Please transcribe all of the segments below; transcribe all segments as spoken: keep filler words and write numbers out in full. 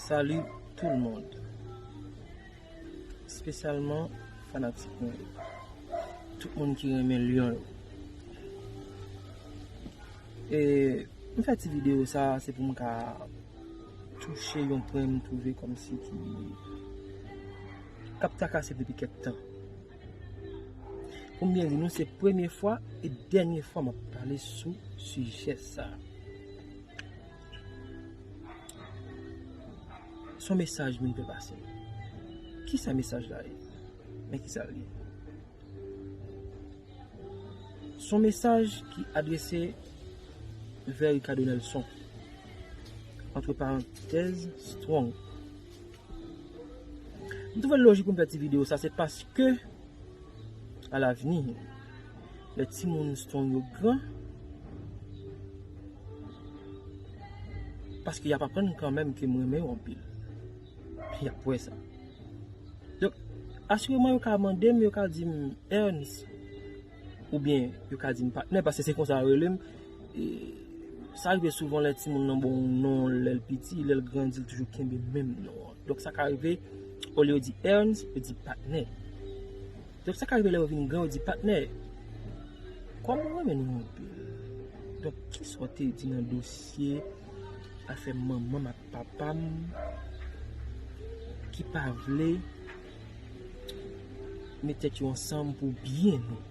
Salut tout le monde, espesyalman fanatik mwen yo, tout moun ki renmen Lyon yo. E m fè ti videyo sa, se pou m ka touche yon pwen m twouve kòmsi ki k ap trakase m depi kèk tan. Pou m byen di nou, se premye fwa e dènye fwa m ap pale sou sijè sa. Se yon mesaj m vin fè pase. Kisa mesaj la ye? Men kisa l ye. Se yon mesaj ki adrese vè Ricardo Nelson. Antre parantèz, Strong. M twouve l lojik pou m fè ti videyo sa, se paske alavni, lè timoun Strong yo gran, paske y ap aprann kanmenm ke m renmen yo anpil. Y ap wè sa. Donk, asireman yo ka mande m, yo ka di m, Ernst, oubyen yo ka di m patnè, paske se konsa yo rele m. E, sa rive souvan lè timoun nan ba w yon non, lè l piti, lè l grandi, l toujou kenbe menm non an. Donk, sa ka rive, olye yo di Ernst, yo di patnè. Donk, sa ka rive lè yo vin gran, yo di patnè, kòm ou renmen nou anpil, donk, kisa w te di nan dosye afè manman m ak papa m ki pa vle met tèt yo ansanm pou byen nou?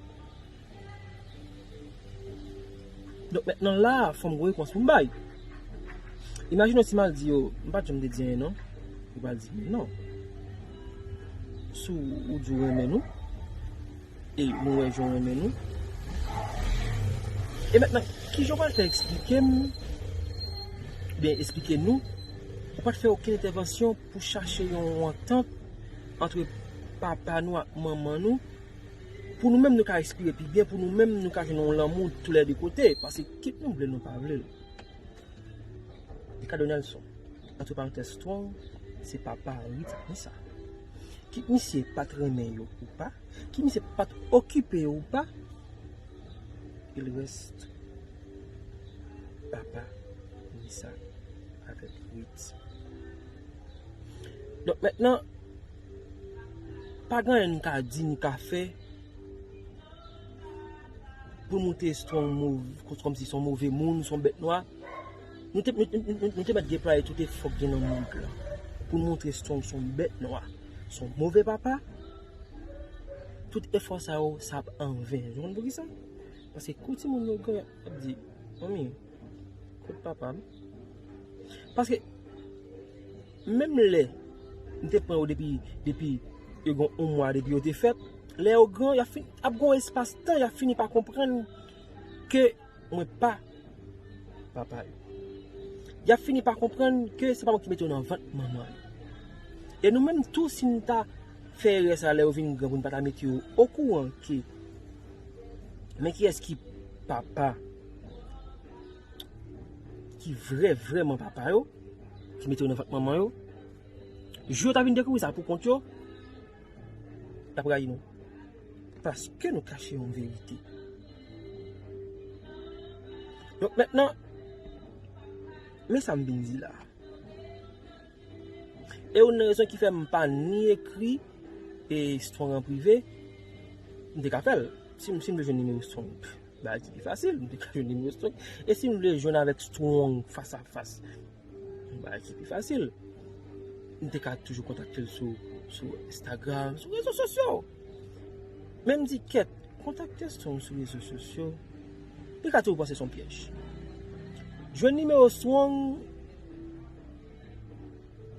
Donk, mentnan la, fò m gon repons pou m bay. Imajine w si m al di yo, m pa t janm te di anyen non. Yo pral di m non. Si w di w renmen nou, e nou wè jan w renmen nou. E mentnan, kijan w pral fè eksplike m, oubyen eksplike nou, ou pa t fè okenn entèvansyon pou chache yon antant antre papa nou ak manman nou, pou nou menm nou ka respire pi byen, pou nou menm nou ka jwenn yon lanmou tou lè de kote, paske kit nou vle l, nou pa vle l. Ricardo Nelson, antre parantèz Strong, se papa Rita Nissa. Kit misye pa t renmen yo ou pa, kit misye pa t okipe yo ou pa, il reste papa Nissa avèk Rita. Donk, mentnan, pa gen anyen n ka di, n ka fè pou l montre Strong mov-, kòmsi se yon move moun, se yon bèt nwa. Nou te, nou, nou, nou, nou te mèt deplwaye tout efò k gen nan mond lan pou n montre Strong se yon bèt nwa, se yon move papa. Tout efò sa yo, sa ap anven. Ou konn poukisa? Paske kou timoun yo gran, y ap di, manmi, kot papa m? Paske menm lè m te pran yo depi, depi yo gen yon mwa depi yo te fèt, lè yo gran, y ap fin, ap gen yon espas tan, y ap fini pa konprann ke mwen pa papa yo. Y ap fini pa konprann ke se pa mwen ki mete yo nan vant manman yo. E nou menm tou, si n ta fè erè sa lè yo vin gran pou n pa ta mete yo okouran ke men kiyès ki papa, ki vrè, vrèman papa yo, ki mete yo nan vant manman yo, jou yo ta vin dekouvri sa pou kont yo, y ap rayi nou. Paske nou kache yon verite. Donk, mentnan, men sa m vin di la. E youn nan rezon ki fè m pa ni ekri e Strong an prive, m te ka fè l. Si m, si m vle jwenn nimewo Strong, bagay ki pi fasil, m te ka jwenn nimewo Strong. E si m vle jwenn avèk Strong fas a fas, bagay ki pi fasil, m te ka toujou kontakte l sou, sou Instagram, sou rezo sosyo. Men m di, kèt, kontakte Strong sou rezo sosyo, li ka toujou panse se yon pyèj. Jwenn nimewo Strong,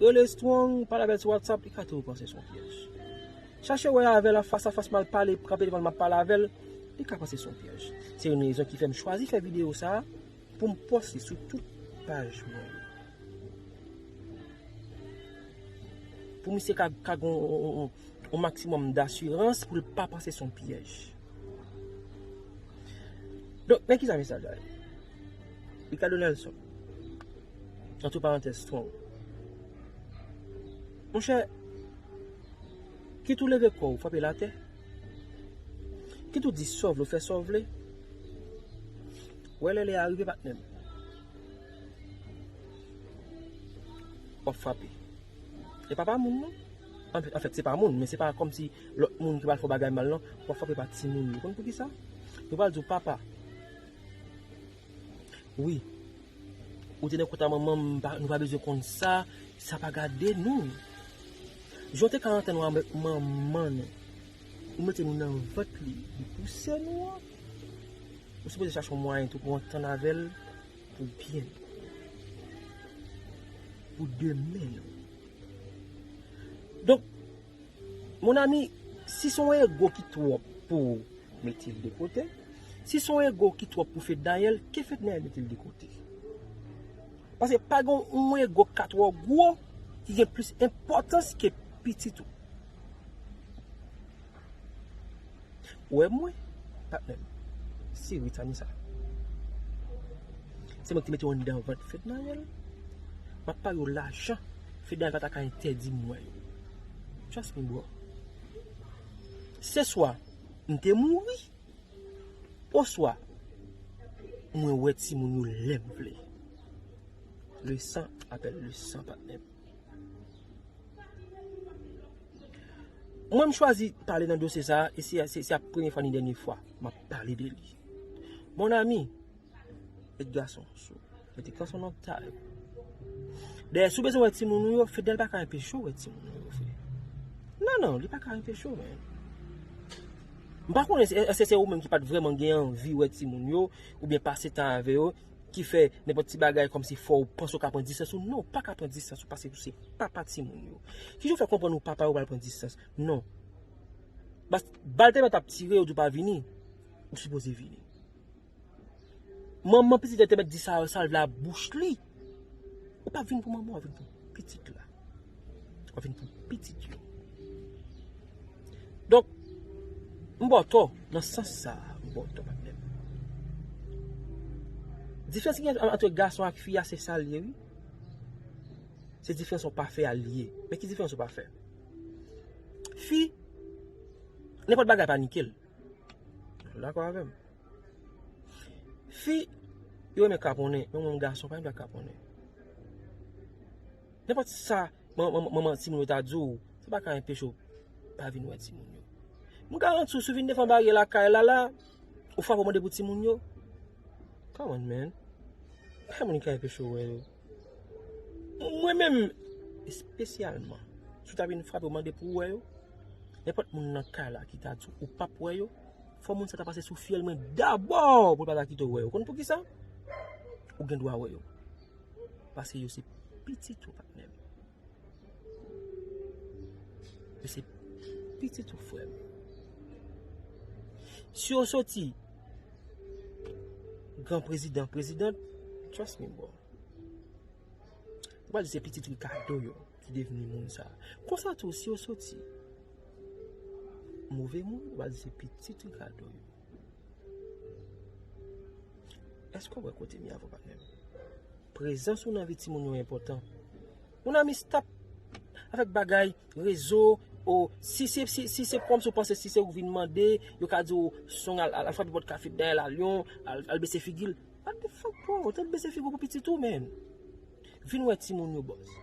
rele Strong, pale avè l sou WhatsApp, li ka toujou panse se yon pyèj. Chache wè avè l an fas a fas, m al pale, kanpe devan l, m ap pale avè l, li ka panse se yon pyèj. Se youn rezon ki fè m chwazi fè videyo sa a pou m poste sou tout paj mwen yo. Pou misye ka, ka gen yon, yon, yon, yon maksimòm dasirans pou l pa panse se yon pyèj. Donk, men kisa mesaj la ye? Ricardo Nelson, antre parantèz, Strong. Monchè, kit ou leve kò w, frape l atè. Kit ou di sa w vle, w fè sa w vle. Wè lè lè a rive, patnè m. W ap frape. E pa pa moun non. Anfèt, se pa moun, men se pa kòmsi lòt moun ki pral fè w bagay mal non, w ap frape pa timoun yo. Konn poukisa? Yo pral di w, papa, wi, ou te nan kont a manman m, nou pa bezwen konn sa, sa pa gade nou. Jan w te ka antann w avèk manman nou, ou mete nou nan vant li, li pouse nou an, ou sipoze chache yon mwayen tou pou antann avè l pou byen nou, pou demen nou. Donk, mon ami, si se yon ego ki twòp pou ou, mete l de kote. Si se yon ego ki twòp pou Fednaelle, ke Fednaelle mete l de kote. Paske pa gen yon ego ki ka twò gwo ki gen plis enpòtans ke pitit ou. Ou wè mwen, patnè m, se Rita ni sa. Se mwen ki te mete w anndan vant Fednaelle. M ap pare w lajan. Fednaelle pa ta ka entèdi m wè yo. Trust me, bro. Se swa m te mouri, oswa mwen wè timoun yo lè m vle. Le sang appelle le sang, patnè m. Mwen, m chwazi pale nan dosye sa a, e se, se, se ap premye fwa ni dènye fwa m ap pale de li. Mon ami, met gason sou, mete kanson nan ta yo. Dayè, si w bezwen wè timoun ou yo, Fednaelle pa ka anpeche w wè timoun ou yo, frè. Non, non, li pa ka anpeche w, men. M pa konnen si, èske se ou menm ki pa t vrèman gen anvi wè timoun yo, oubyen pase tan avè yo, ki fè nenpòt ti bagay kòmsi fò w panse w ka pran distans ou. Non, ou pa ka pran distans ou paske ou se papa timoun yo. Kijan w fè konprann ou papa yo pral pran distans? Non. Bas, bal tèlman t ap tire, yo di w pa vini, ou sipoze vini. Manman pitit la te mèt di sa, sa l vle a bouch li. Ou pa vin pou manman, w vin pou pitit la. W vin pou pitit yo. Donk, m ba w tò, nan sans sa a, m ba w tò, patnè m. Diferans ki gen ant gason ak fi a, se sa l ye, wi. Se diferans yon pafè a l ye. Men ki diferans yon pafè? Fi, nenpòt bagay panike l. Ou dakò avè m? Fi, yo renmen kaponnen, men mwen gason pa renmen kaponnen. Nenpòt sa man- man- manman timoun yo ta di w, sa pa ka anpeche w pa vin wè timoun yo. M garanti w, si w vin devan baryè lakay la, la, ou frape w mande pou timoun yo. Come on, man. Pa gen moun ki ka anpeche w wè yo. Mwen menm, espesyalman, si w ta vin frape w mande pou w wè yo, nenpòt moun nan kay la ki ta di w ou p ap wè yo, fò moun sa ta pase sou fyèl mwen dabò pou l pa ta kite w wè yo. Konn poukisa? Ou gen dwa wè yo. Paske yo se pitit ou, patnè m. Yo se pitit ou, frè m. Si yo soti gran prezidan, prezidant, trust me, bro. Ou pa di se pitit Ricardo yo ki devni moun sa. Konsa tou, si yo soti move moun, ou pa di se pitit Ricardo yo. Èske w wè kote m ye avè w, patnè m? Prezans ou nan vi timoun yo enpòtan. Mon ami, stop avèk bagay rezo. O, si se, si, si se kòmsi w panse si se ou vin mande, yo ka di w, song al, al, al frape pòt kafe dèyè la, Lyon, al, al bese figi l. What the fuck, bro? Ou te bese figi w pou pitit ou, man. Vin wè timoun yo, bòs.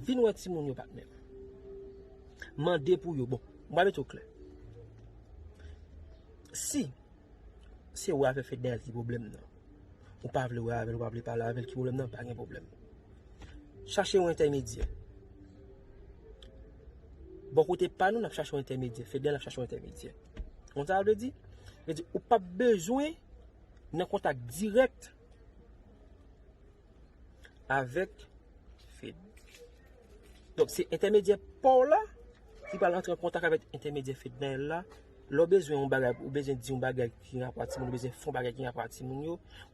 Vin wè timoun yo, patnè. Mande pou yo. Bon, m va mete w klè. Si se ou avè Fednaelle ki pwoblèm nan, ou pa vle wè avè l, ou pa vle pale avè l, ki pwoblèm nan, pa gen pwoblèm. Chache yon entèmedyè. Bò kote pa nou, n ap chache yon entèmedyè. Fednaelle ap chache yon entèmedyè. Konn sa vle di? Vle di, ou p ap bezwen nan kontak dirèk avèk Fed. Donk, se entèmedyè pa w la ki pral antre an kontak avèk entèmedyè Fednaelle la. Lè w bezwen yon bagay, ou bezwen di yon bagay ki gen rapò a timoun, ou bezwen fè yon bagay ki gen rapò a timoun yo,